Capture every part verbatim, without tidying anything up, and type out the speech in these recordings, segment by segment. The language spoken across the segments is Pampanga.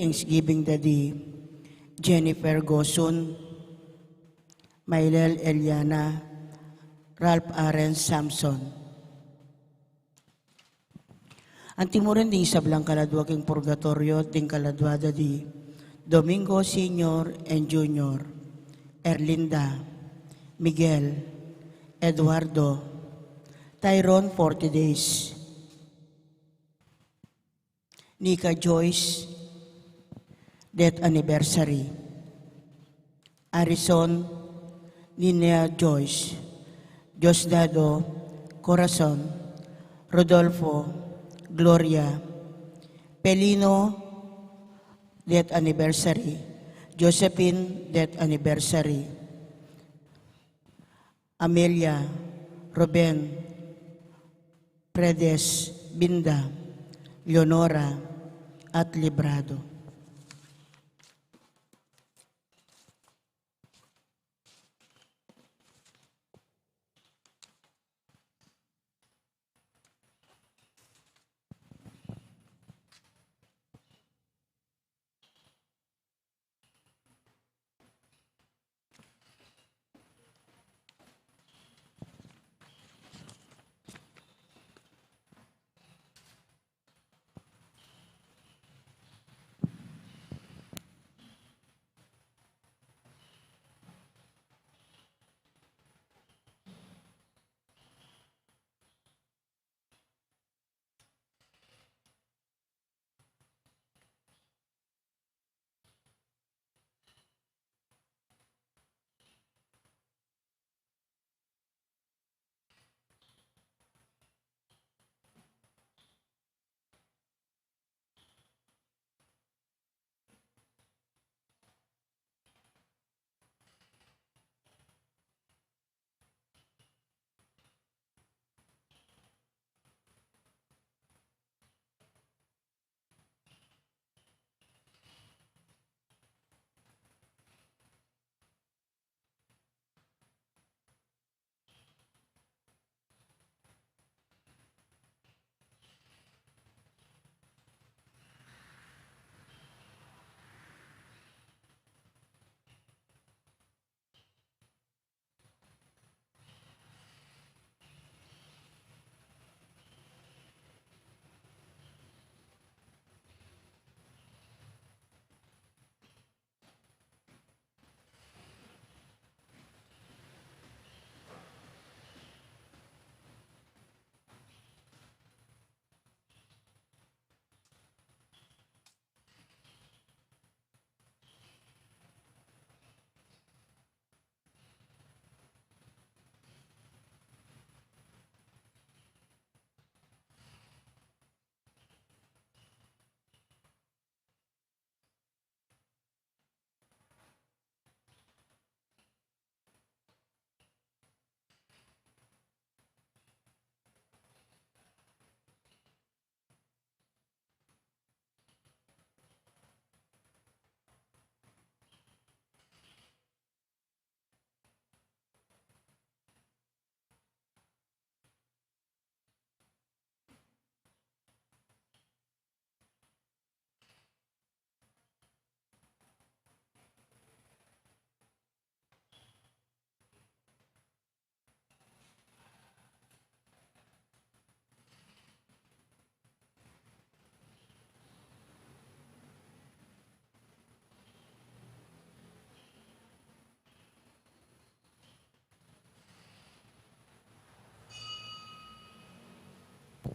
Thanksgiving da di Jennifer Gosun, Maylel Eliana, Ralph Aren Samson. Anti mu rin ding sablang kaladua king purgatoryo, ding kaladua da di Domingo Senior and Junior, Erlinda, Miguel, Eduardo, Tyrone, forty days, Nika Joyce, death anniversary. Arison, Ninea Joyce, Diosdado, Corazon, Rodolfo, Gloria, Pelino, death anniversary, Josephine, death anniversary, Amelia, Ruben, Predes, Binda, Leonora, at Librado.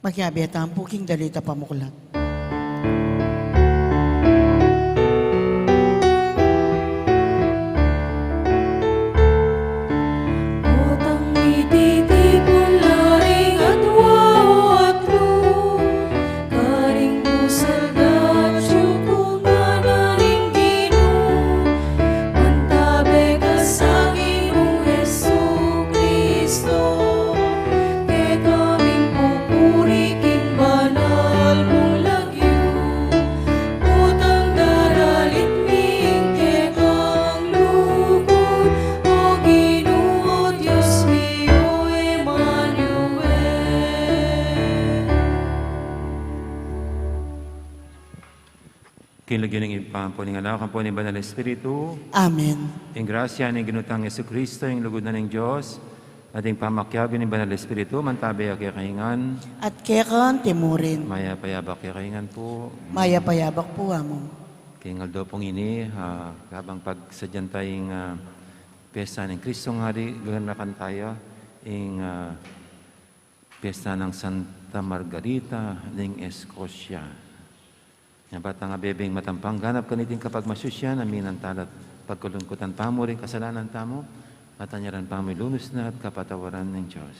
Makiabe tamu pu king dalit a pamuklat. Potang mititipun la ring atua o atlu, karing busal da tsuku ngana ning Ginu, mantabe ka sa Ginung Jesucristo, kekaming pupuri king banal mung King lagyu ning Ibpa, ampo ning Anak, ampo ning Banal Espiritu. Amen. Ing grasya ning Ginu tang Jesucristo, ing lugud na ning Dios, at ing pamakiabe ning Banal Espiritu, mantabe ya kekayu ngan. At keka mu rin. Mayap a yabak kekayu ngan pu. Mayap a yabak pu, Among. King aldo pung ini, ah, kabang pagsadyan taya ing, ah, piyesta ning Kristong Hari, gaganakan taya ing, ah, piyesta nang Santa Margarita ning Escocia. Nya ba tang abebeng matampang ganap kaniting kapagmasusyan, aminan tala at pagkalungkutan tamu ring kasalanan tamu, at anyaran tamu ing lunus na at kapatawaran ning Dios.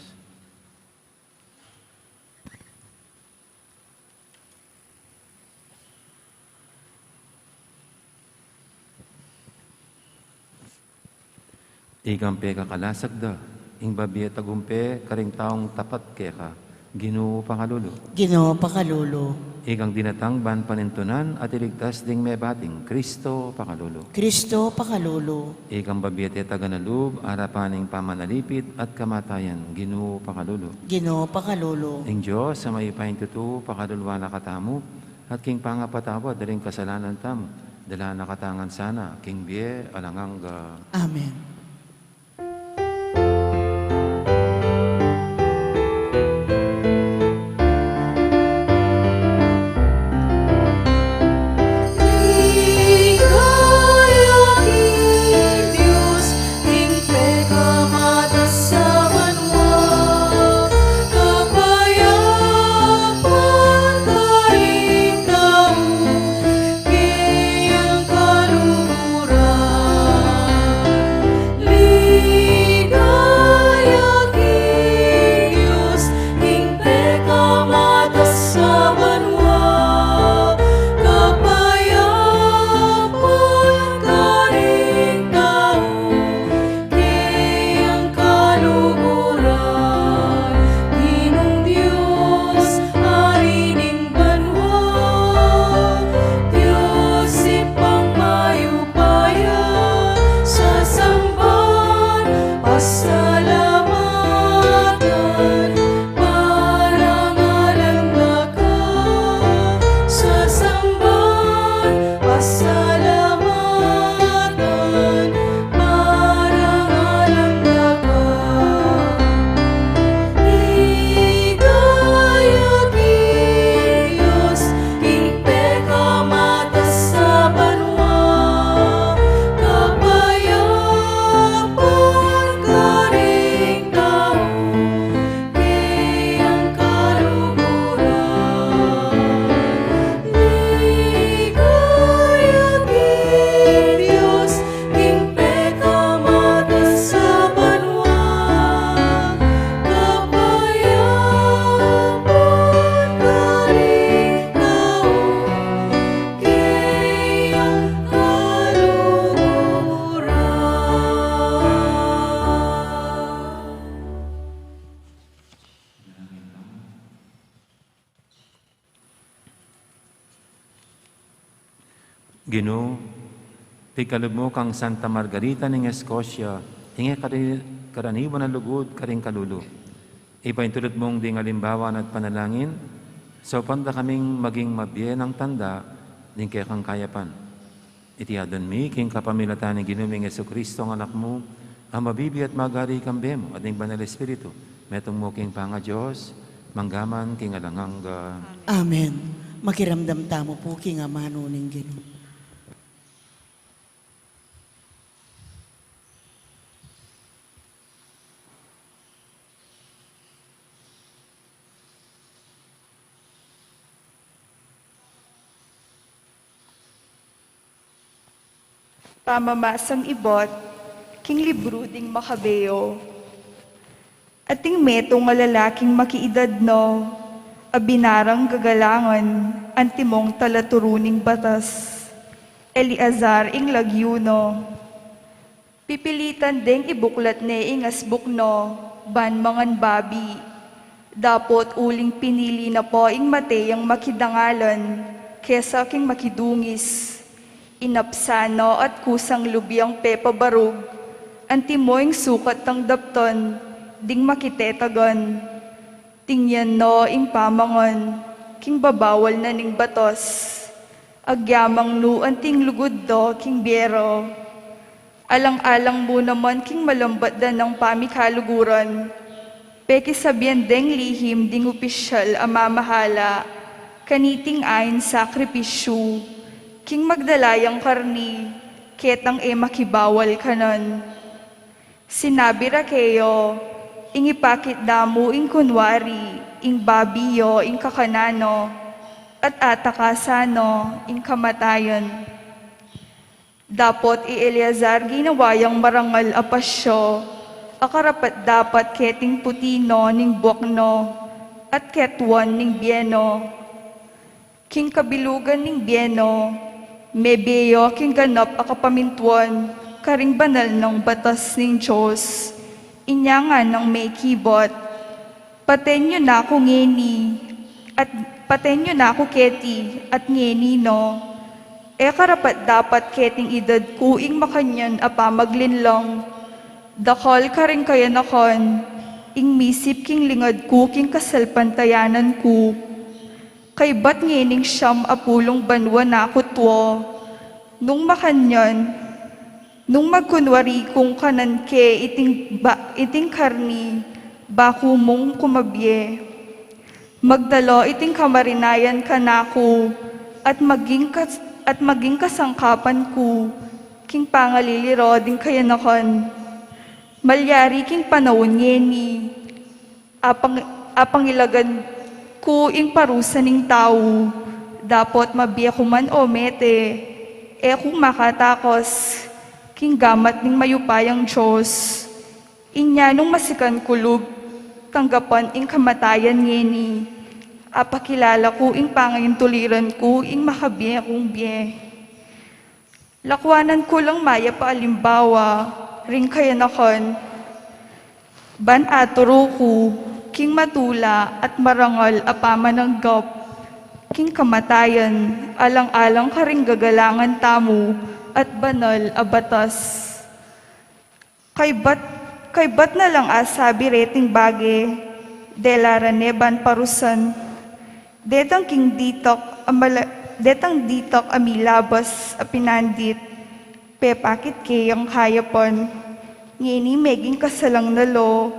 Ikang pekakalasag da, ing babie tagumpe karing taung tapat keka, Ginu pakalulu. Ginu pakalulu. Ikang dinatang ban panintunan at iligtas ding mebating, Kristo pakalulu. Kristo pakalulu. Ikang babie tetagan a lub, arapan ning pamanalipit at kamatayan, Ginu pakalulu. Ginu pakalulu. Ing Dios a mayupayang tutu pakaluluan na katamu, at king pangapatawad da ring kasalanan tamu, dala na katamu ngan sana king bie alang angga. Amen. Ginu, pigkalub mu kang Santa Margarita ning Escocia, ing e kari-, karaniwan a lugud karing kalulu. Ipaintulud mung ding alimbawa na at panalangin, saupan da kaming maging mabie nang tanda ning kekang kayapan. Iti adwan mi king kapamilatan ning Ginu ming Jesucristo, ing Anak mu, a mabibie at magari kambe mu at ning Banal Espiritu, metung mu king pangaDios, mangga man king alang angga. Amen. Makiramdam tamu pu king amanu ning Ginu. Pamamasang ibat king libru ding Makabeo. Ating metung a lalaking makiidad no, a binarang gagalangan antimong talaturu ning batas, Eleazar ing lagyu no. Pipilitan deng ibuklat ne ing asbuk no ban mangan babi, dapot uling pinili na po ing mate yang makidangalan kesa king makidungis. Inapsan no at kusang lub yang pepabarug antimo ing sukat tang daptan ding makitetagan. Tingyan no ing pamangan king babawal na ning batas. Agyamang nu anting lugud do king bie ro. Alang-alang mu naman king malambat da nang pamikaluguran. Pekisabian deng lihim ding opisyal a mamahala kaniting ain sakripisyu, king magdala yang karni ketang e makibawal kanan. Sinabi ra keyo, ing ipakit da mu ing kunwari, ing babi yo ing kakanan no, at atakasan no ing kamatayan. Dapot i Eleazar ginawa yang marangal a pasyo, a karapat-dapat keting puti no ning buak no, at ketuan ning bie no. King kabilugan ning bie no, mebie yo king ganap a kapamintuan karing banal nang batas ning Dios. Inya nganang mekibot, paten yu na ku ngeni, at paten yu na ku keti, at ngeni no. E karapat-dapat keting idad ku ing makanyan a pamaglinlang. Dakal karing kayanakan ing misip king lingad ku king kasalpantayanan ku. Kaybat ngening siam a pulung banua na ku tuo. Nung makanyan, nung magkunwari kung kanan ke iting ba-, iting karni, baku mung kumabie. Magdalo iting kamarinayan kanaku, at maging kas-, at maging kasangkapan ku, king pangaliliro ding kayanakan. Malyari king panaun ngeni, apang-, apangilagan ku ing parusa ning tau, dapot mabie ku man o mete, e ku makatakas, king gamat ning mayupayang Dios. Inya nung masikan ku lub tanggapan ing kamatayan ngeni, apakilala ku ing pangaintuliran ku ing makabie kung bie. Lakuanan ku lang mayap a alimbawa ring kayanakan, ban aturu ku king matula at marangal a pamananggap king kamatayan, alang-alang karing gagalangan tamu at banal a batas. Kaybat, kaybat na lang asabi reting bage, dela ra ne ban parusan. Detang king ditak a mala-, detang ditak a milabas a pinandit, pepakit ke yang kayapan. Ngeni meging kasalang na lo,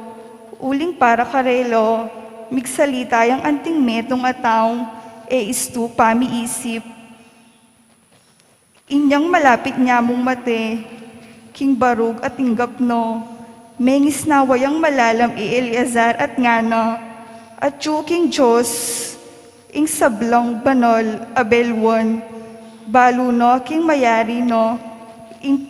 uling para karelo, migsalita yang anting metung a taung e istu pamiisip. Inyang malapit ne mung mate, king barug a tinggap no, mengisnawa yang malalam i Eleazar at ngana, atyu king Dios, ing sablang banal a beluan, balu no king mayari no, ing,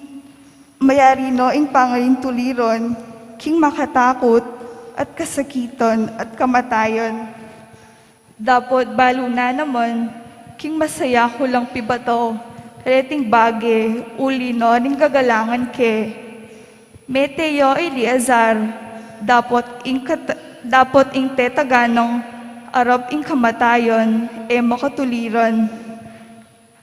mayari no ing pangaintuliran, king makatakut, at kasakitan, at kamatayan. Dapot balu na naman, king masaya ku lang pibato reting bage, uli no ning gagalangan ke. Mete yo i Eleazar, dapot ing kat-, dapot ing tetagan nang arap ing kamatayan, e makatuliran.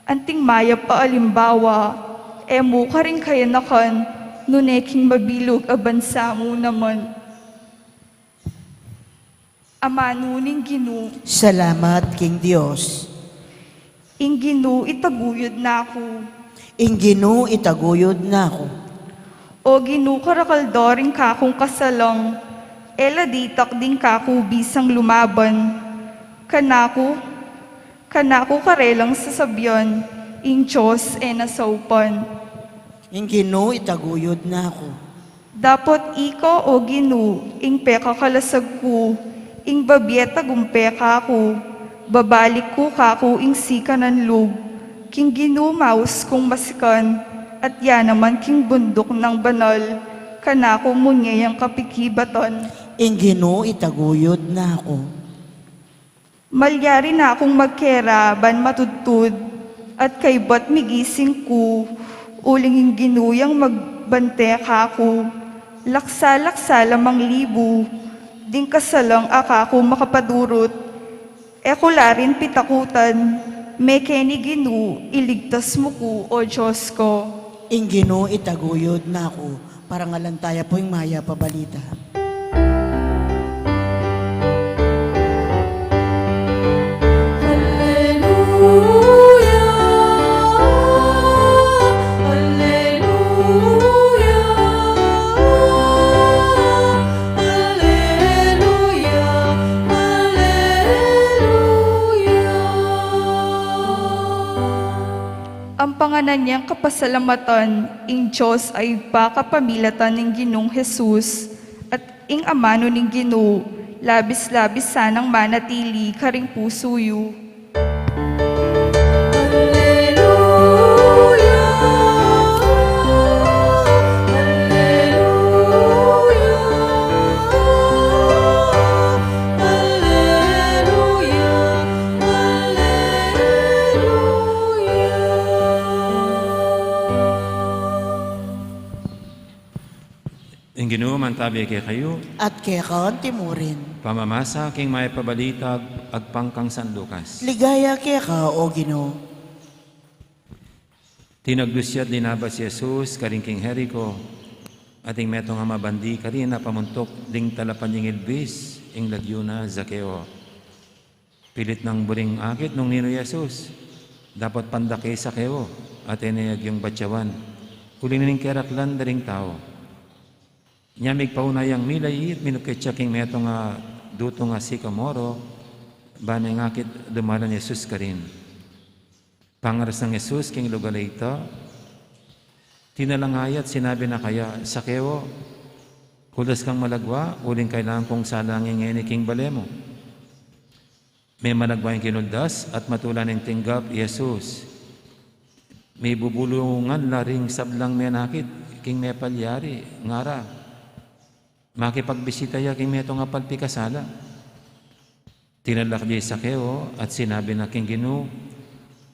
Anting mayap a alimbawa, e mu karing kayanakan, nune king mabilug a bansa mu naman. Amanu ning Ginu. Salamat king Dios. Ing Ginu itaguyud na ku. Ing Ginu itaguyud na ku. O Ginu, karakal do ring kakung kasalang, e la ditak ding kaku bisang lumaban. Kanaku, kanaku karelang sasabian, ing Dios e na saupan. Ing Ginu itaguyud na ku. Dapot ika, o Ginu, ing pekakalasag ku, ing babie tagumpe kaku, babalik ku kaku ing sikanan lub, king Ginu maus kung masikan, at ya naman king bunduk nang banal, kanaku munye yang kapikibatan. Ing Ginu itaguyud na ku. Malyari na kung magkera ban matudtud, at kaybat migising ku, uling ing Ginu yang magbante kaku. Laksa-laksa la mang libu ding kasalang a kaku makapadurut, e ku la rin pitakutan, mekeni Ginu iligtas mu ku, o Dios ku. Ing Ginu itaguyud na ku. Parangalan taya pu ing mayap a balita. Alleluia, kanyang kapasalamatan ing Dios a Ibpa kapamilatan ning Ginung Jesus, at ing amanu ning Ginu, labis-labis sanang manatili karing pusu yu. Ing Ginu mantabi kekayu. At keka antimurin. Pamamasa king Mayap a Balita agpang kang San Lucas. Ligaya keka, O Ginu. Tinagdus ya at linabas i Jesus karin king Jerico, at ing metung a mabandi karin a pamuntuk ding talapan ning ilbis, ing lagyu na Zaqueo. Pilit nang buring akit nung ninu i Jesus. Dapot pandake i Zaqueo, at e ne agyung batyawan uling ning keraklan da ring tau. Nya migpauna yang milai at minukit ya king metung a dutung a sikomoro, ban ing akit dumalan i Jesus karin. Pangaras nang Jesus king lugal a ita, tinalangaya at sinabi na kaya, "Zaqueo, huldas kang malagwa, uling kailangan kung salangin ngeni king bale mu." Memalagwa yang kinuldas at matula neng tinggap i Jesus. Mibubulungan la ring sablang menakit king mepalyari, ngara, makipagbisita ya king metung a palpikasala. Tinalak de i Zaqueo at sinabi na king Ginu,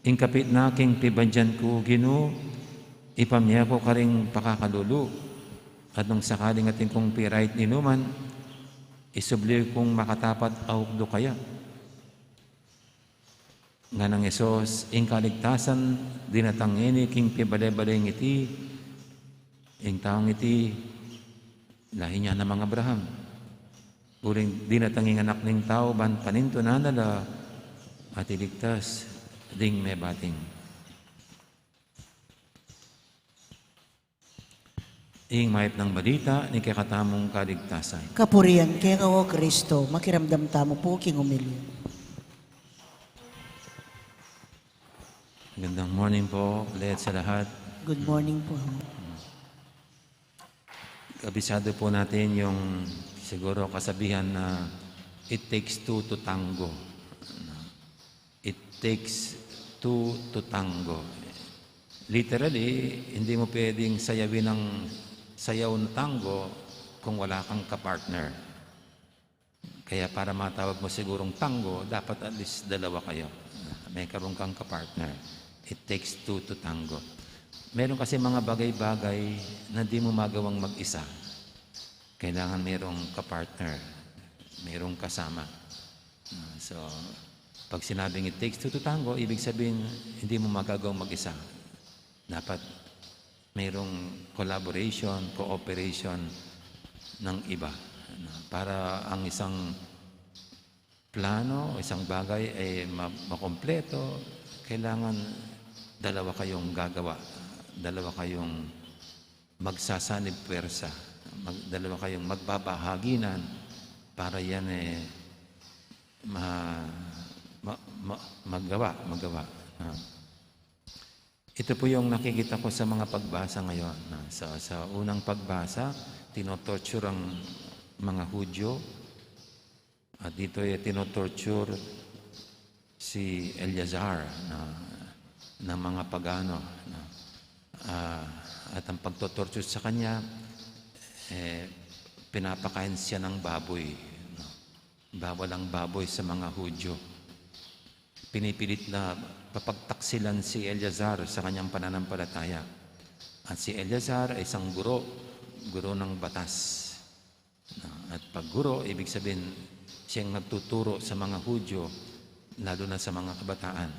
"Ing kapit na king pibandian ku, Ginu, ipamie ku karing pakakalulu, at nung sakaling atin kung pirait ninuman, isubli kung makatapat a ukdu kaya." Nganang Jesus, ing kaligtasan dinatang ngeni king pibale-baleng iti, ing taung iti, lahi na nang Abraham. Uling dinatang ing Anak ning Tau ban panintunan na la at iligtas ding mebating. Ing Mayap a Balita ning kekatamung kaligtasan. Kapurian keka, O Kristo. Makiramdam tamu pu king umilya. Magandang morning po ulit sa lahat. Good morning po. Kabisado po natin yung siguro kasabihan na, "It takes two to tango." It takes two to tango. Literally, hindi mo pwedeng sayawin ang sayaw na tango kung wala kang kapartner. Kaya para matawag mo sigurong tango, dapat at least dalawa kayo. May karoon kang kapartner. It takes two to tango. Meron kasi mga bagay-bagay na di mo magawang mag-isa. Kailangan merong kapartner, merong kasama. Ah, so, pag sinabing it takes two to tango, ibig sabihin, hindi mo magagawang mag-isa. Dapat merong collaboration, cooperation ng iba, ano, para ang isang plano, isang bagay ay ma-, makompleto, kailangan dalawa kayong gagawa, dalawa kayong magsasanib puwersa, mag-, dalawa kayong magbabahaginan para yan, eh, ma-, ma-, ma-, magawa, magawa. Ah. Ito po yung nakikita ko sa mga pagbasa ngayon, na sa, sa unang pagbasa, tinotorture ang mga Hudyo, at dito ay tinotorture si Eleazar na, ng mga pagano, na, ah, at ang pagtotorture sa kanya, eh, pinapakain siya ng baboy, no? Bawal ang baboy sa mga Hudyo. Pinipilit na papagtaksilan si Eleazar sa kanyang pananampalataya. At si Eleazar ay isang guro, guro ng batas. Na, at pag guro, ibig sabihin, siyang nagtuturo sa mga Hudyo, lalo na sa mga kabataan.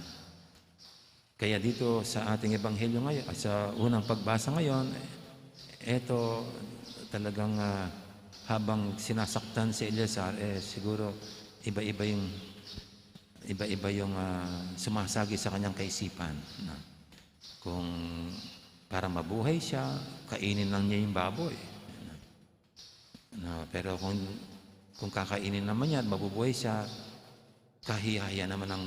Kaya dito sa ating ebanghelyo ngayon, sa unang pagbasa ngayon, eto talagang, ah, habang sinasaktan si Eleazar, eh, siguro iba-iba yung, iba-iba yung, ah, sumasagi sa kanyang kaisipan, no? Kung para mabuhay siya, kainin lang niya yung baboy. No, pero kung, kung kakainin naman niya at mabubuhay siya, kahiyahiya naman ang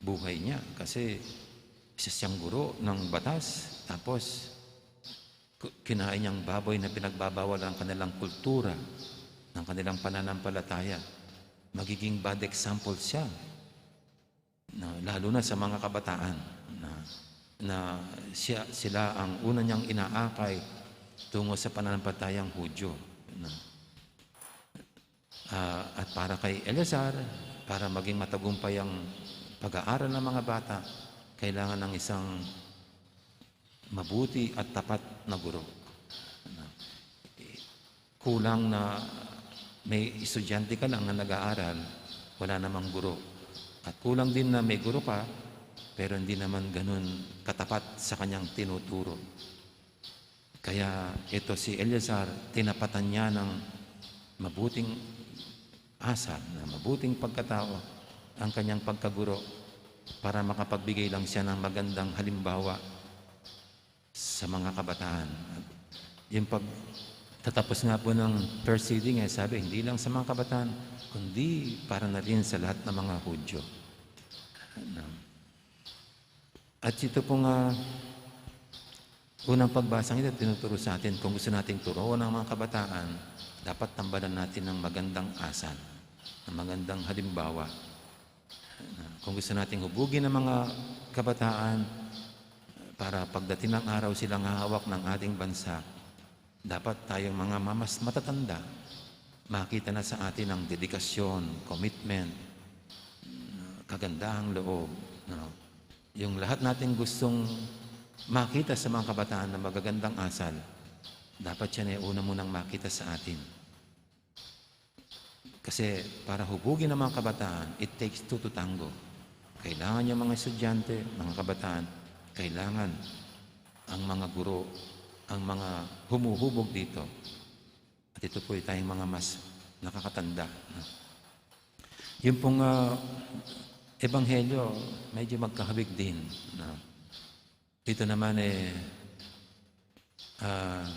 buhay niya. Kasi Isa siyang guro ng batas, tapos ku-, kinain niyang baboy na pinagbabawal ang kanilang kultura, ng kanilang pananampalataya. Magiging bad example siya, na, lalo na sa mga kabataan, na, na siya, sila ang una niyang inaakay tungo sa pananampalatayang Hudyo, na. Ah, at para kay Eleazar, para maging matagumpay ang pag-aaral ng mga bata, kailangan ng isang mabuti at tapat na guro. Kulang na may estudyante ka lang na nag-aaral, wala namang guro. At kulang din na may guro ka, pero hindi naman ganun katapat sa kanyang tinuturo. Kaya ito si Eleazar, tinapatan niya ng mabuting asal, na mabuting pagkatao ang kanyang pagkaguro para makapagbigay lang siya ng magandang halimbawa sa mga kabataan. Yung pagtatapos nga po ng first reading, eh, sabi, hindi lang sa mga kabataan, kundi para na rin sa lahat ng mga Hudyo. Ano? At ito pong, ah, unang pagbasang ito, tinuturo sa atin, kung gusto nating turuan ang mga kabataan, dapat tambalan natin ng magandang asal, ng magandang halimbawa. Kung gusto nating hubugin ang mga kabataan, para pagdating ng araw silang hahawak ng ating bansa, dapat tayong mga mamas-, matatanda, makita na sa atin ang dedikasyon, commitment, kagandahang loob, no? Yung lahat nating gustong makita sa mga kabataan na magagandang asal, dapat yan ay una munang makita sa atin. Kasi para hubugin ang mga kabataan, it takes two to tango. Kailangan yung mga estudyante, mga kabataan, kailangan ang mga guro, ang mga humuhubog dito. At ito po tayong mga mas nakakatanda, no? Yung pong, ah, ebanghelyo, medyo magkahawig din, no? Dito naman, eh, ah,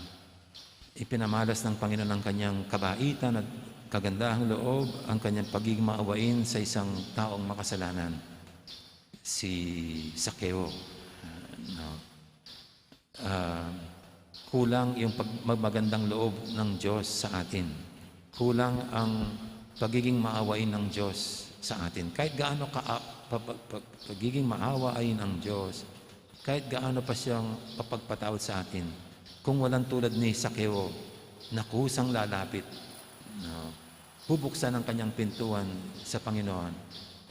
ipinamalas ng Panginoon ang kanyang kabaitan at kagandahang loob, ang kanyang pagiging maawain sa isang taong makasalanan, si Sakeo. Ah, no? Ah, kulang yung pag-, mag-, magandang loob ng Diyos sa atin. Kulang ang pagiging maawain ng Diyos sa atin. Kahit gaano ka, pa-, pa-, pa-, pagiging maawain ng Diyos, kahit gaano pa siyang papagpatawad sa atin, kung walang tulad ni Sakeo na kusang lalapit, no, bubuksan ang kanyang pintuan sa Panginoon,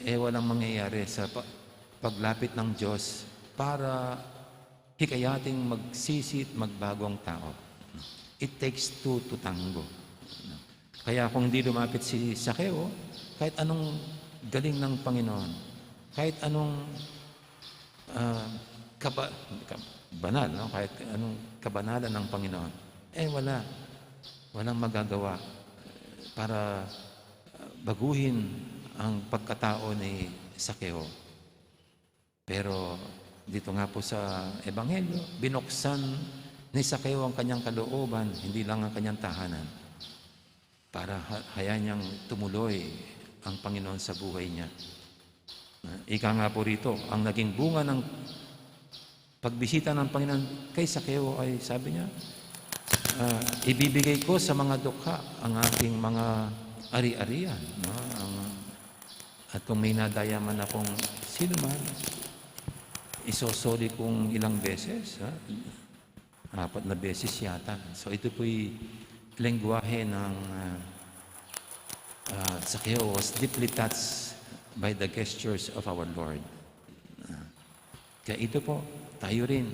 eh, walang mangyayari sa pa-, paglapit ng Diyos para hikayating magsisi at magbagong tao. It takes two to tango. Kaya kung hindi lumapit si Sakeo, kahit anong galing ng Panginoon, kahit anong, ah, kaba-, ka-, banal, no? Kahit anong kabanalan ng Panginoon, eh, wala. Walang magagawa para, ah, baguhin ang pagkatao ni Sakeo. Pero dito nga po sa Ebanghelyo, binuksan ni Sakeo ang kanyang kalooban, hindi lang ang kanyang tahanan, para ha-, hayaan niyang tumuloy ang Panginoon sa buhay niya. Ah, ika nga po rito, ang naging bunga ng pagbisita ng Panginoon kay Sakeo ay, sabi niya, ah, "Ibibigay ko sa mga dukha ang aking mga ari-arian," no? Ang, at kung may nadaya man akong sinuman, isosoli kong ilang beses, ha? Apat na beses yata. So, ito po'y lengguwahe ng, ah, ah, Sakeo was deeply touched by the gestures of our Lord. Ah, kaya ito po, tayo rin.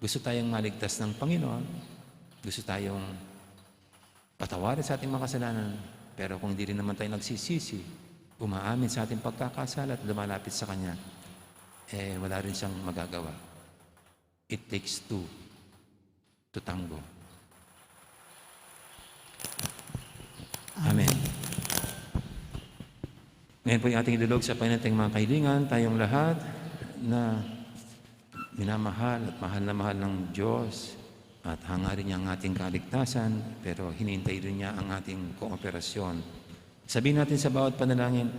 Gusto tayong maligtas ng Panginoon. Gusto tayong patawarin sa ating mga kasalanan, pero kung hindi rin naman tayo nagsisisi, umaamin sa ating pagkakasala at lumalapit sa Kanya, eh, wala rin siyang magagawa. It takes two to tango. Amen. Ngayon po yung ating idulog sa Panginoon ating mga kahilingan, tayong lahat na minamahal at mahal na mahal ng Diyos at hangarin niya ang ating kaligtasan, pero hinihintay rin niya ang ating kooperasyon. Sabihin natin sa bawat panalangin,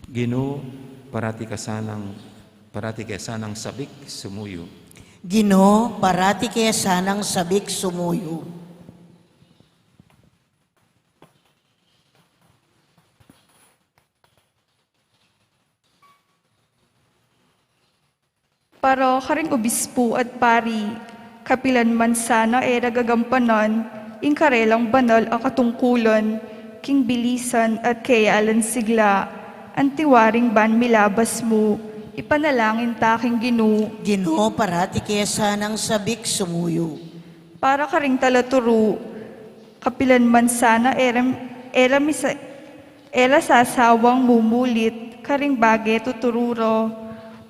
"Ginu, parati ka sanang Parati ke sanang sabik sumuyu. Ginu, parati ke sanang sabik sumuyu. Para karing obispo at pari, kapilan man sana e ra gagampanan ing karelang banal a katungkulan king bilisan at keyalan sigla, anti waring ban milabas mu, ipanalangin ta king Ginu. Ginu, parati ke sanang sabik sumuyu. Para karing talaturu, kapilan man sana e ra, e ra misa-, e ra sasawang mumulit karing bage tuturu ra,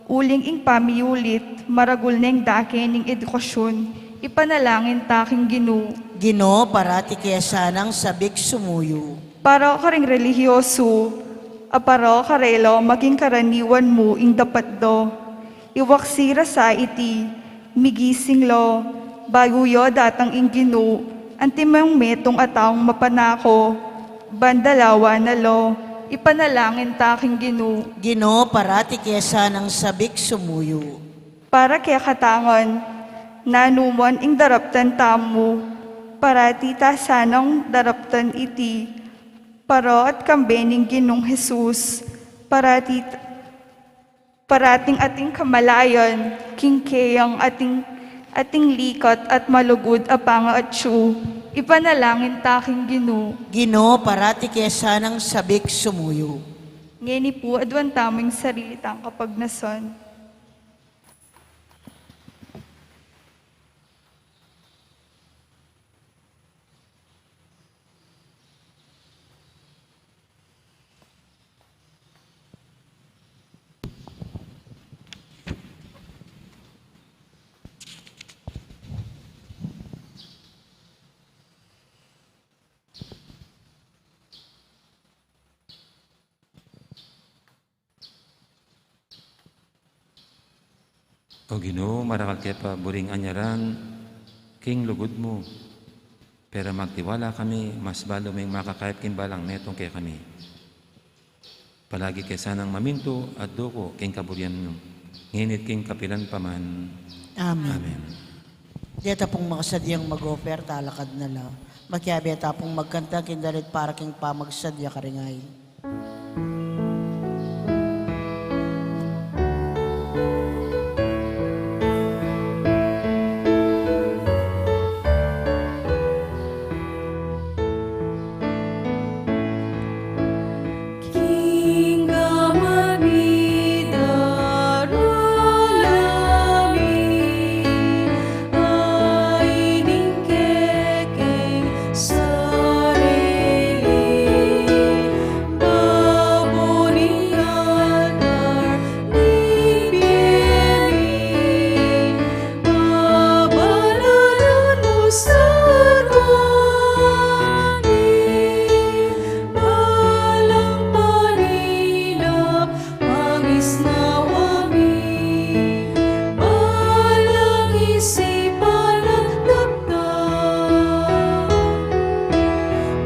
uling ing pamiyulit, maragul neng dake ning edukasyon, ipanalangin ta king Ginu. Ginu, parati ke sanang sabik sumuyu. Para karing relihiyosu, a para karela maging karaniwan mu ing dapat da. Iwaksi ra sa iti, migising la, bayu ya datang ing Ginu, antimong metung a taung mapanako, ban dalawa na la, ipanalangin ta king Ginu. Ginu, parati ke sanang sabik sumuyu. Para kekatamu ngan, nanu man ing daraptan tamu, parati ta sanang daraptan iti, para at kambe ning Ginung Jesus, parati, parating ating kamalayan, king keyang ating, ating likat at malugud a pangaatsu, ipanalangin ta king Ginu. Ginu, parati ke sanang sabik sumuyu. Ngeni pu, aduan tamu ing sarili tang kapagnasan. O Ginu, marakal ke pa buring anyaran king lugud mu. Pero magtiwala kami, mas balu ming makakayap king balang metung kekami. Palagi ke sanang mamintu at duku king kaburian mu. Ngeni't king kapilan pa man. Amen. Amen. Deta pung makasadyang mag-offer, talakad na la. Makiabe ta pung magkanta king dalit para king pamagsadya karing ain. King gamat mi daralan, ai ning kekeng sarili, babo ning altar ning bie mi, babanalan mu sarwani, balang paninap pangisnawa mi, balang isipan at daptan,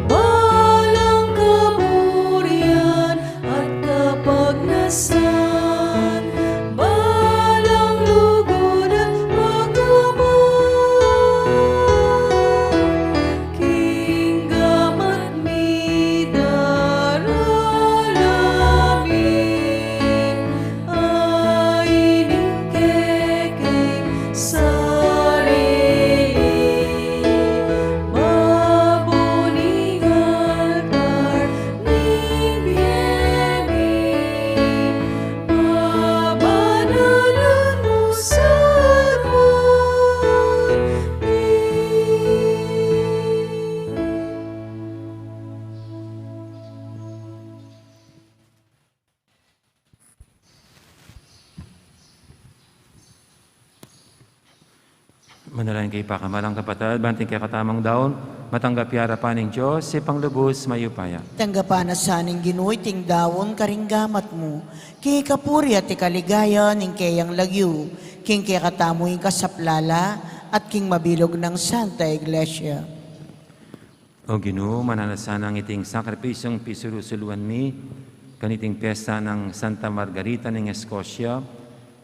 balang kaburian at kapagnasan, balang lugud at pagabot, king gamat mi daralan, ai ning kekeng sarili, babo ning altar ning bie mi, babanalan mu sarwani. Manalangin kayu pakamalan kung kapatad, ban ing kekatamung daun matanggap ya arapan ning Dios, Ibpang lubus mayupaya. Tanggapan na sa ning Ginu iting daun karing gamat mu, king kapurian at kaligayan ning keyang lagyu, king kekatamu ing kasaplalan at king mabilug nang Santa Iglesia. O Ginu, mananu la sanang iting sakripisyung pisuru-suluan mi kaniting piyesta nang Santa Margarita ning Escocia,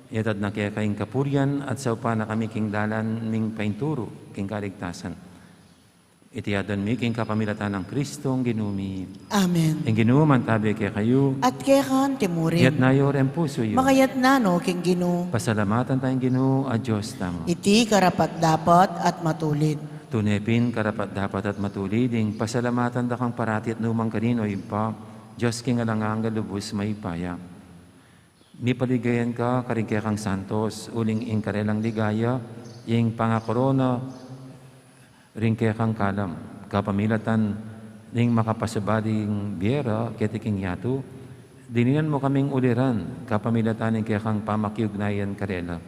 Iyatas na keka ing kapurian at saupan na kami king dalan ning painturu king kaligtasan. Iti adwan mi king kapamilatan nang Kristong Ginu mi. Amen. Ing Ginu mantabi kekayu. At keka naman murin. Iyatas yu ring pusu yu. Makaiyatas no king Ginu. Pasalamatan taya ing Ginu a Dios tamu. Iti karapat-dapat at matulid. Tune pin karapat-dapat at matulid ing pasalamatan da kang parati at nu man karin, o Ibpa, Dios king alang angga, lubus mayupaya. Mipaligayan ka karing kekang santos, uling ing karelang ligaya ing pangakorona ring kekang kalam. Kapamilatan ning makapasubading bie ra keti king yatu, dininan mu kaming uliran kapamilatan ning kekang pamakiugnayan karela.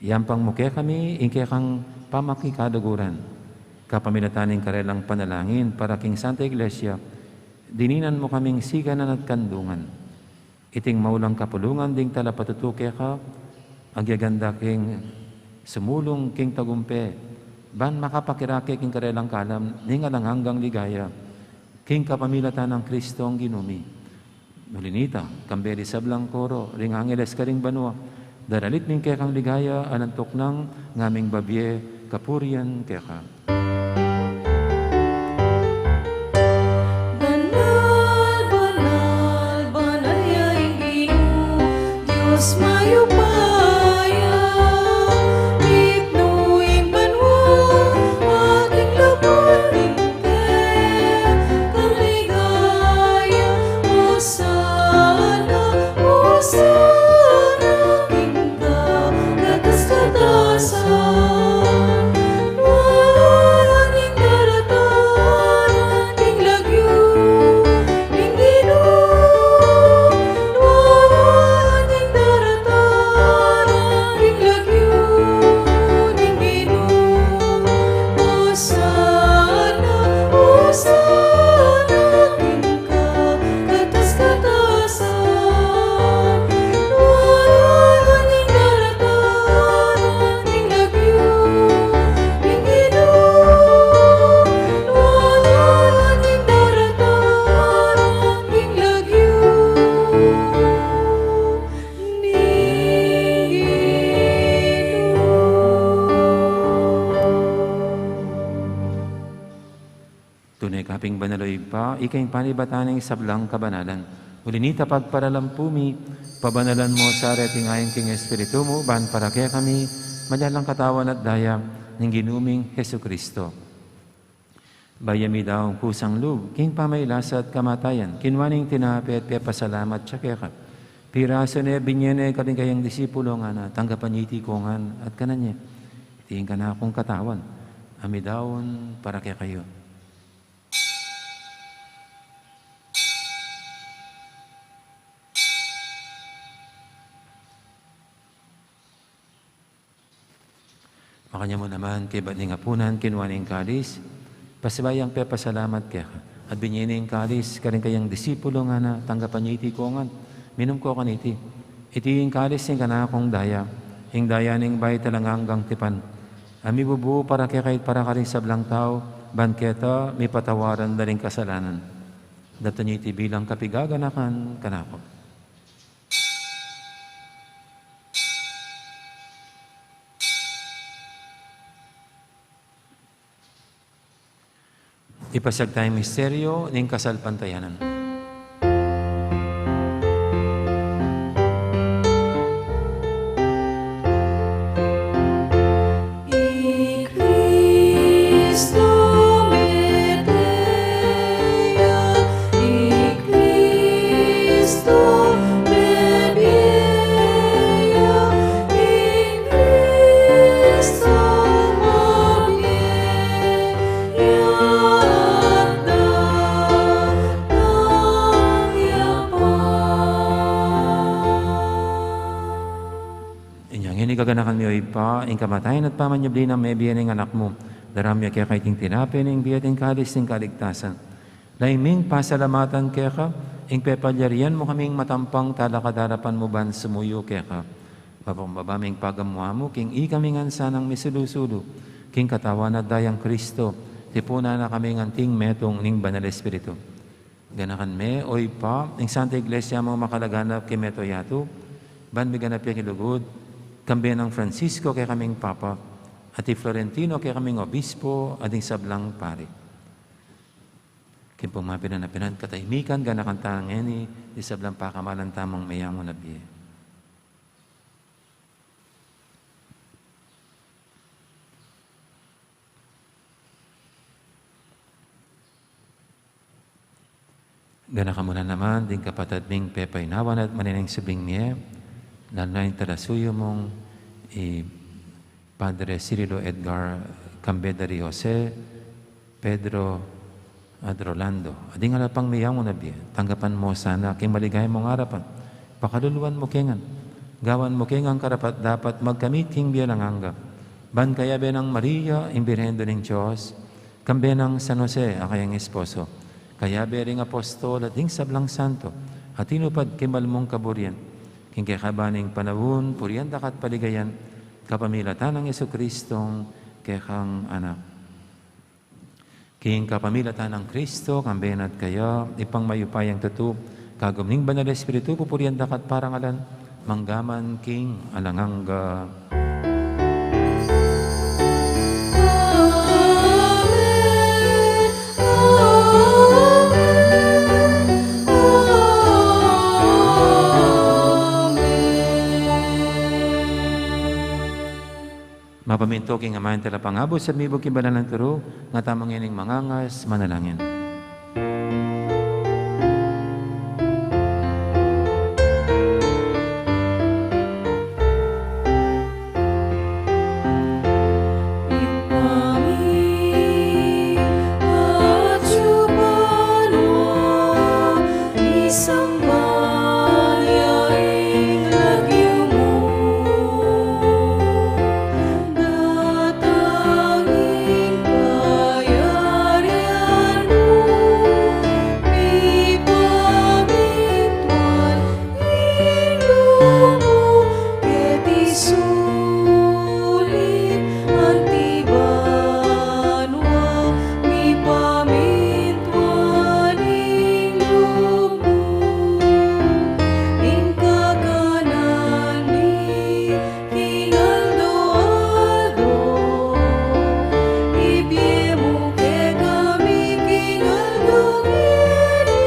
Yampang mu kekami ing kekang pamakikaluguran. Kapamilatan ning karelang panalangin para king Santa Iglesia, dininan mu kaming siganan at kandungan. Iting maulang kapulungan ding talapatutu keka, agyaganda king sumulung king tagumpe, ban makapakirake king karelang kalam ning alang anggang ligaya, king kapamilatan nang Kristong Ginu mi. Uli nita, kambe ding sablang koro ring angeles karing banua, daralit ning kekang ligaya, alang tuknang ngaming babie kapurian keka. Banal, banal, banal ya ing Ginu, Dios mayupaya. Mitmu ing banua, ating labuan ing kekang ligaya. Hosana, Hosana king kakatas-katasan. Lualuan ing daratan ning lagyu ning Ginu. Lualuan ing daratan ning lagyu ning Ginu. Hosana, Hosana king kakatas-katasan. Lualuan ing daratan ning lagyu ning Ginu. Lualuan ing daratan ning lagyu ning Ginu. Tune ka pin banal, o Ibpa, ika ing panibatan ning sablang kabanalan. Uli nita, pagparalampu mi, pabanalan mu sa reting ain king Espiritu mu, ban para kekami maging katawan at daya ning Ginu ming Jesucristo. Bayu ya midaun kusang lub king pamagkasakit at kamatayan, kinua ne ing tinape at pepasalamat ya keka. Pirasu ne, binie ne karing kayang disipulo, ngana, tanggapan ye iti kongan at kanan ye. Iti ing kanakung katawan a midaun para kekayu. Makanyan mu naman, kaybat ning apunan, kinua ne ing kalis, pasibayu yang pepasalamat keka, at binie ne ing kalis karing kayang disipulo, ngana, tanggapan ye iti kongan, minum kayu kaniti. Iti ing kalis ning kanakung daya, ing daya ning bayu at alang anggang tipan, a mibubu para kekayu at para karing sablang tau, ban keta mipatawaran la ring kasalanan. Daptan ye iti bilang kapaganakan kanaku. Ipasiag taya ing misteryu ning kasalpantayanan. I Kristu mete ya, i Kristu mebie ya, i Kristu mabie ya, datang ya pa. Inya ngeni, gaganakan mi, o Ibpa, ing kamatayan at pamanyubli nang mebie ning Anak mu. Daraun mi keka iting tinape ning bie at ing kalis ning kaligtasan. Lalu ming pasalamatan keka, ing pepalyarian mu kaming matampang talakad king arapan mu ban sumuyu keka. Mapakumbaba ming pagamu-amu king ikami ngan sanang misulu-sulu king katawan at dayang Kristo, tipunan na kaming anting metung ning Banal Espiritu. Ganakan me, o Ibpa, ing Santa Iglesia mu makalaganap king mabilug a yatu, Ban miganap ya king lugud, kambe nang Francisco kekaming Papa, at i Florentino kekaming Obispo, at ding sablang pari. King pung mapinan a pinan katahimikan, ganakan ta ngeni, ding sablang pakamalan tamung meyangu na bie. Ganakan mu na naman ding kapatad ming pepainawan at manineng subling mie, lalu na ing talasuyu mung i Padre Cirilo Edgar, kambe da ri Jose, Pedro, at Rolando. At ding ala pang meyangu na bie, tanggapan mu sana king maligaya mung arapan. Pakaluluan mu ke ngan. Gawan mu ke ngan karapat-dapat magkamit king bie alang angga. Ban kayabe nang Maria, ing Birhen Indu ning Dios, kambe nang San Jose, a kayang esposo, kayabe ring apostol at ding sablang santo, a tinupad king mal mung kaburian, king kekaban ning panaun, purian da ka at paligayan, kapamilatan nang Jesucristong kekang Anak. King kapamilatan nang Kristo, kambe na at kaya, Ibpang mayupayang tutu, kagum ning Banal Espiritu, pupurian da ka at parangalan, mangga man king alang angga. Amen. Amen. Amen. Mapamintu king aman talapangabus at mibug king banal nang turu, ngatamu ngening mangangas manalangin. Datang ing kayarian mu, mipamintuan ing lub mu, keti sulip anti banua, mipamintuan ing lub mu, ing kakanan mi king aldo-aldo, ibie mu kekami king aldo ngeni,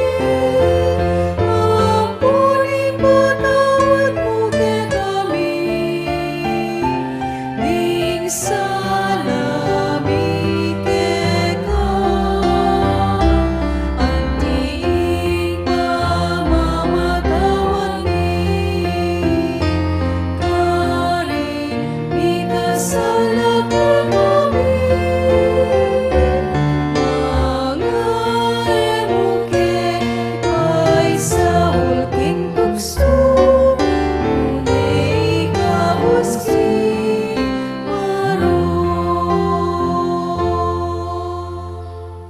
ampon ipatawad mu kekami ding sala mi keka, anti ing pamamatawad mi karing mikasala kekami, manga e mu ke paisaul king tuksu, nune ikabus king marok.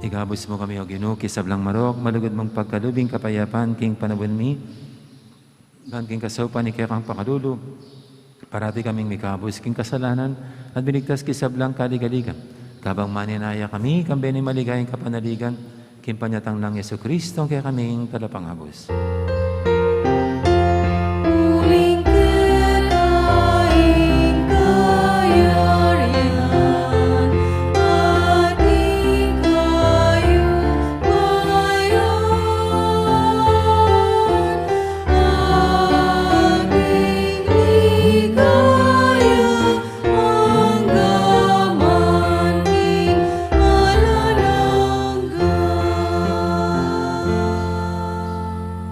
Ikabus mu kami, O Ginu, king sablang marok, malugud mung pagkalub ing kapayapan king panaun mi, ban king kasaupan ning kekang pakalulu, parati kaming mikabus king kasalanan at binigtas king sablang kaligaligan, kabang manenaya kami kambe ning maligayang kapanaligan, king panyatang nang Jesucristong kekaming Talapangabus. Uling keka ing kayarian at ing kayupayan, ating ligaya, mangga man king alang angga.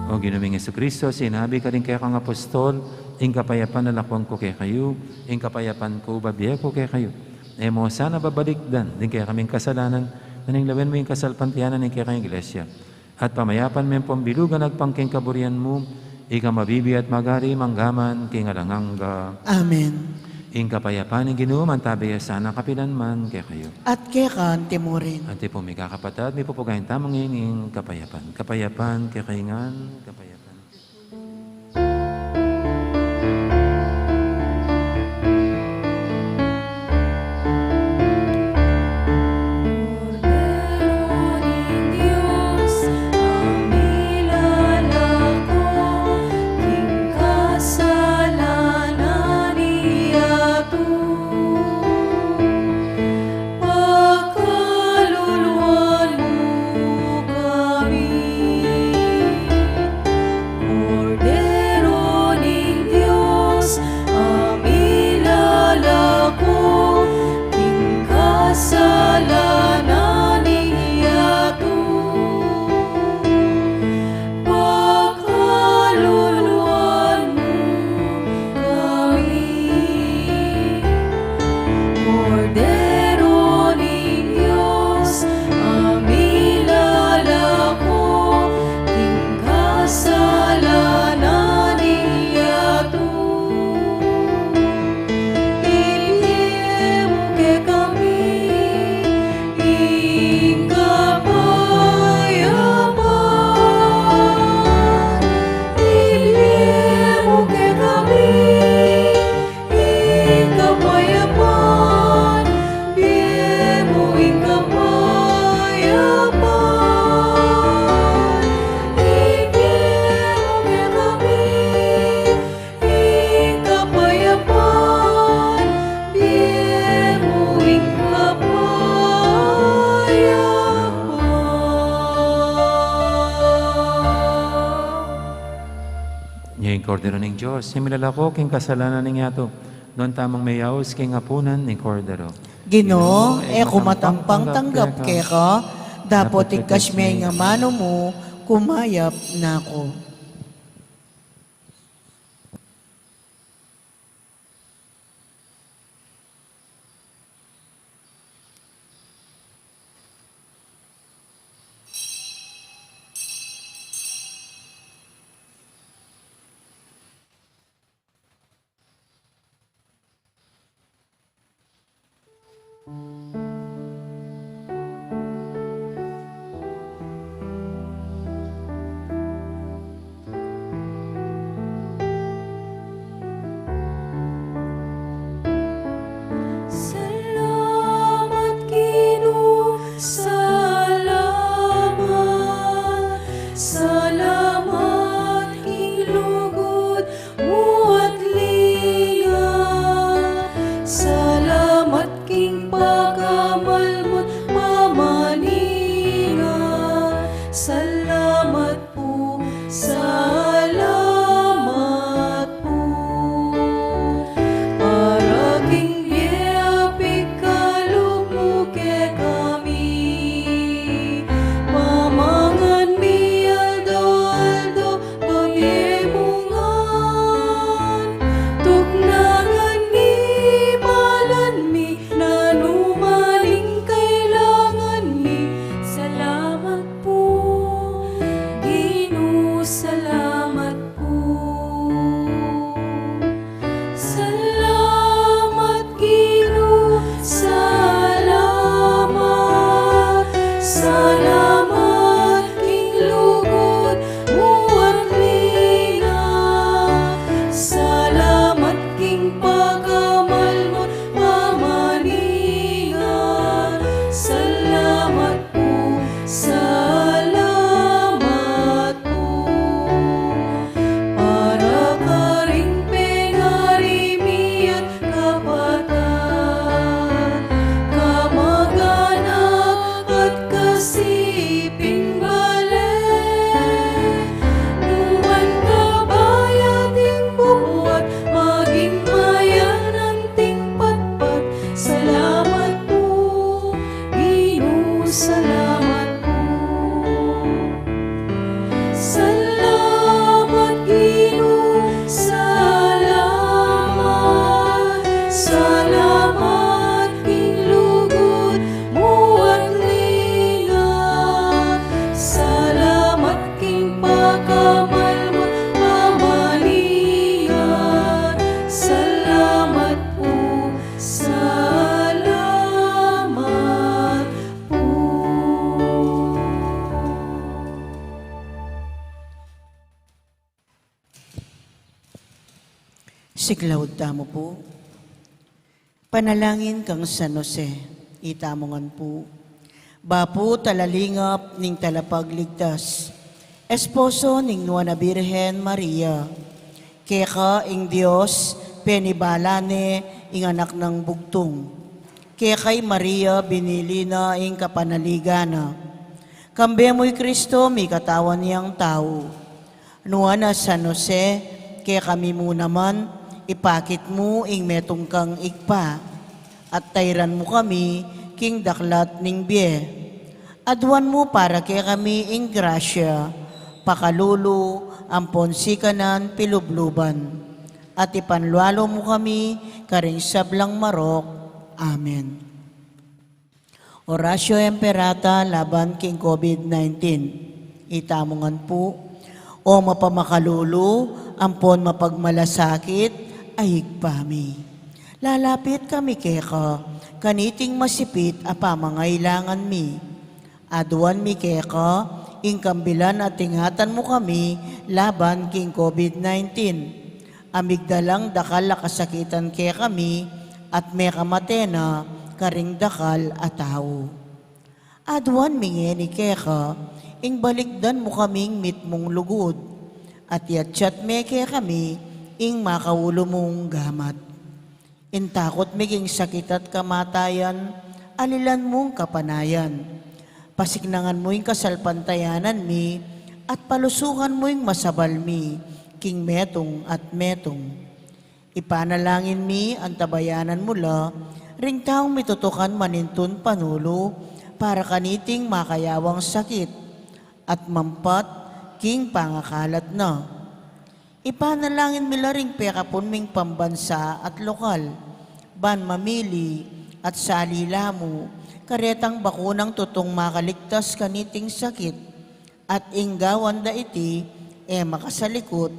O Ginu ming Jesucristo, sinabi ka karing kekang apostol, ing kapayapan lalakwan ku kekayu, ing kapayapan ku babie ku kekayu. E mu sana babalikdan ding kekaming kasalanan, nune lawen mu ing kasalpantayanan ning kekang Iglesia. At pamayapan me pung bilugan agpang king kaburian mu, ika mabibie at magari mangga man king alang angga. Amen. Ing kapayapan ning Ginu mantabe ya sana kapilan man kekayu. At keka anti murin. Anti pung mikakapatad, mipupugayan tamu ngeni ing kapayapan. Kapayapan kekayu ngan, kapayapan. Kordero ning Dios, a milalako king kasalanan Ing Kordero ning Dios, ing milalako king kasalanan ning yatu. Nuan tamung meyaus king apunan ning Kordero. Ginu, e ku matampang tanggap keka, dapot ikasme ing amanu mu, kumayap na ku. Salamat, Ginu, salamat, salamat, king lugud mu at linga. Salamat, king pakamal mu't pamaninga. Salamat pu, salamat pu. Para king bie a pikalub mu kekami. Pamangan mi aldo-aldo, pabie mu ngan. Tuknangan mi, balan mi, nanu man ing kailangan mi. Salamat pu, Ginu, salamat pu. Salamat, Ginu, salamat. Salamat, king lugud mu at linga. Salamat, king pakamal mu't pamaninga. Salamat pu, salamat pu. Para karing pengari mi at kapatad, kamag-anak at kasiping bale. Nuan kabayat ing bubuat, maging mayan anting patpat. Salamat pu, Ginu, salamat pu. Salamat, Ginu, salamat. Salamat, king lugud mu at linga. Salamat, king pakamal mu't pamaninga. Salamat pu, salamat pu. Siklaud tamu pu. Panalangin kang San Jose, itamu ngan pu. Bapu talalingap ning Talapagligtas, esposo ning Nuan a Birhen Maria, keka ing Dios penibala ne ing anak nang bugtung. Kekay Maria binili na ing kapanaligan na. Kambe mu i Kristo, mikatawan yang tau. Nuan a San Jose, kekami mu naman, ipakit mu ing metung kang Ibpa, at tairan mu kami king daklat ning bie. Aduan mu para kekami ing grasya, pakalulu, ampon sikanan pilubluban. At ipanlualu mu kami karing sablang marok. Amen. Oratio Imperata laban king COVID nineteen. Itamu ngan pu. O mapamakalulu, ampon mapagmalasakit a Ibpa mi. Lalapit kami keka, kaniting masipit a pamangailangan mi. Aduan mi keka, ing kambilan at ingatan mu kami laban king COVID nineteen. A migdalang dakal a kasakitan kekami, at mekamate na karing dakal a tau. Aduan mi ngeni keka, ing balikdan mu kaming mitmung lugud, at yatyat me kekami, ing makaulu mung gamat. Ing takut mi king sakit at kamatayan, alilan mung kapanayan. Pasiknangan mu ing kasalpantayanan mi, at palusukan mu ing masabal mi, king metung at metung. Ipanalangin mi, antabayanan mu la ring taung mitutukan manintun panulu para kaniting makayawang sakit at mampat king pangakalat na. Ipanalangin mi la ring pekapun ming pambansa at lokal, ban mamili at sali la mu karetang bakunang tutung makaligtas kaniting sakit, at ing gawan da iti e makasalikut,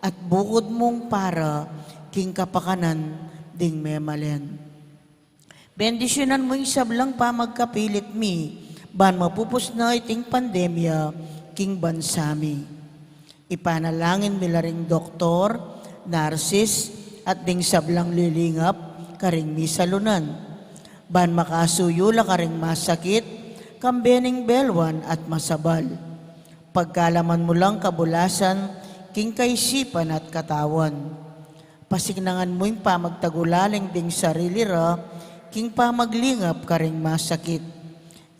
at bukud mung para king kapakanan ding memalen. Bendisyunan mu ing sablang pamagkapilit mi, ban mapupus na iting pandemya king bansa mi. Ipanalangin mi la ring doktor, narsis, at ding sablang lilingap karing misalunan, ban makasuyu la karing masakit, kambe ning belwan at masabal. Pagkalaman mu lang kabulasan king kaisipan at katawan. Pasiknangan mu ing pamagtagulaling ding sarili ra king pamaglingap karing masakit.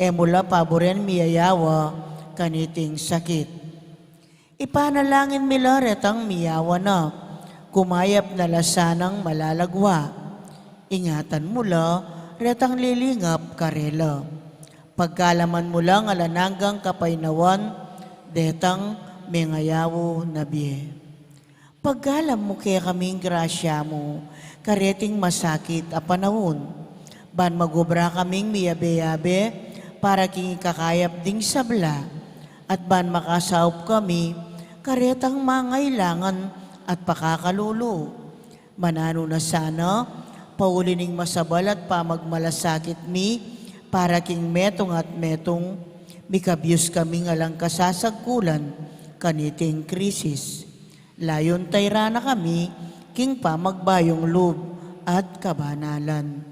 E mu la paburen miyayawa kaniting sakit. Ipanalangin mi la retang miyawa na, kumayap na la sanang malalagwa. Ingatan mu la retang lilingap karela. Pagkalaman mu lang alang anggang kapaynawan detang mengayaw na bie. Pagkalam mu kekaming grasya mu kareting masakit a panaun, ban magubra kaming miyabe-yabe para king ikakayap ding sabla, at ban makasaup kami karetang mangailangan at pakakalulu. Mananu na sana, pauli ning masabal at pamagmalasakit mi para king metung at metung, mikabyus kaming alang kasasagkulan kaniting krisis. Layun tayran na kami king pamagbayung lub at kabanalan.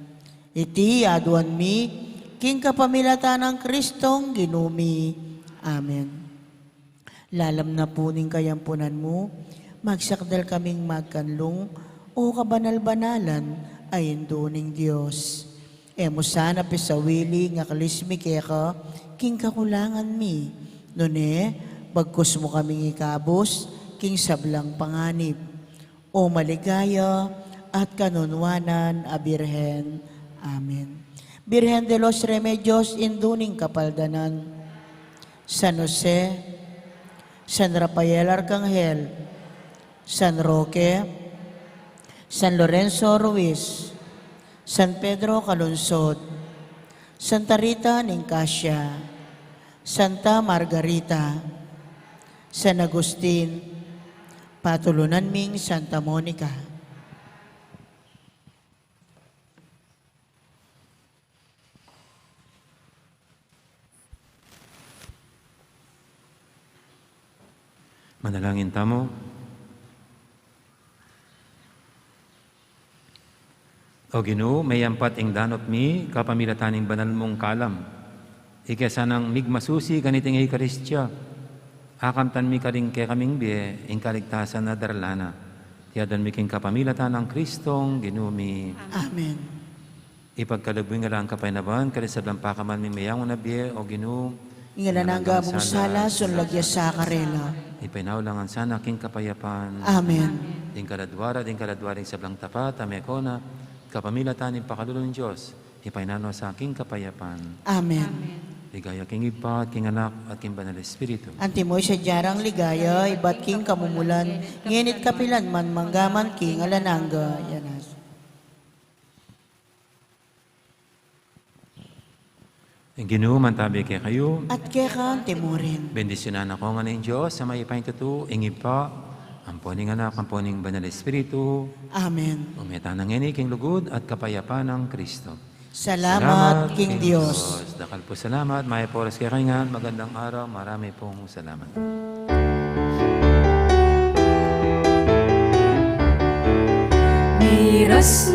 Iti aduan mi king kapamilatan nang Kristong Ginu mi. Amen. Lalam na pu ning kayampunan mu, magsakdal kaming magkanlung, o kabanal-banalan a Indu ning Dios. E mu sana pisawili ing aklis mi keka king kakulangan mi, nune bagkus mu kaming ikabus king sablang panganib. O maligaya at kanunwanan a Birhen. Amen. Birhen de los Remedios, Indu ning Kapaldanan, San Jose, San Rafael Arcangel, San Roque, San Lorenzo Ruiz, San Pedro Calungsod, Santa Rita ning Cascia, Santa Margarita, San Agustin, patulunan ming Santa Monica. Manalangin tamu. O Ginu, meyampat ing danup mi kapamilatan ning banal mung kalam. Ika sanang migmasusi kaniting Eukaristia, akamtan mi karing kekaming bie ing kaligtasan a darla na. Iti aduan mi king kapamilatan nang Kristong Ginu mi. Amen. Ipagkalub mu ing alang kapaynawan karing sablang pakaman ming meyangu na bie, O Ginu. Ing alang angga mung sala, sunlag ya sa karela. Ipainawa la ngan sana king kapayapan. Amen. Ding kaladua ra, ding kaladua ring sablang tapat a mekona, kapamilatan ning pakalulu ning Dios, ipainawa la sa king kapayapan. Amen. Ligaya king Ibpa, at king Anak, at king Banal Espiritu. Antimo ing sadya rang ligaya ibat king kamumulan, ngeni at kapilan man, mangga man king alang angga. Yanas. Ing Ginu mantabi kekayu. At keka antimo rin. Bendisyunan na ko ngan ning Dios a mayupaya king tutu, ing Ibpa, ampo ning Anak, ampo ning Banal Espiritu. Amen. Ume tana ngeni king lugud at kapayapan nang Kristo. Salamat king Dios. Dakal pung salamat, mayap a oras kekayu ngan, magandang araw, marami pung salamat. Miras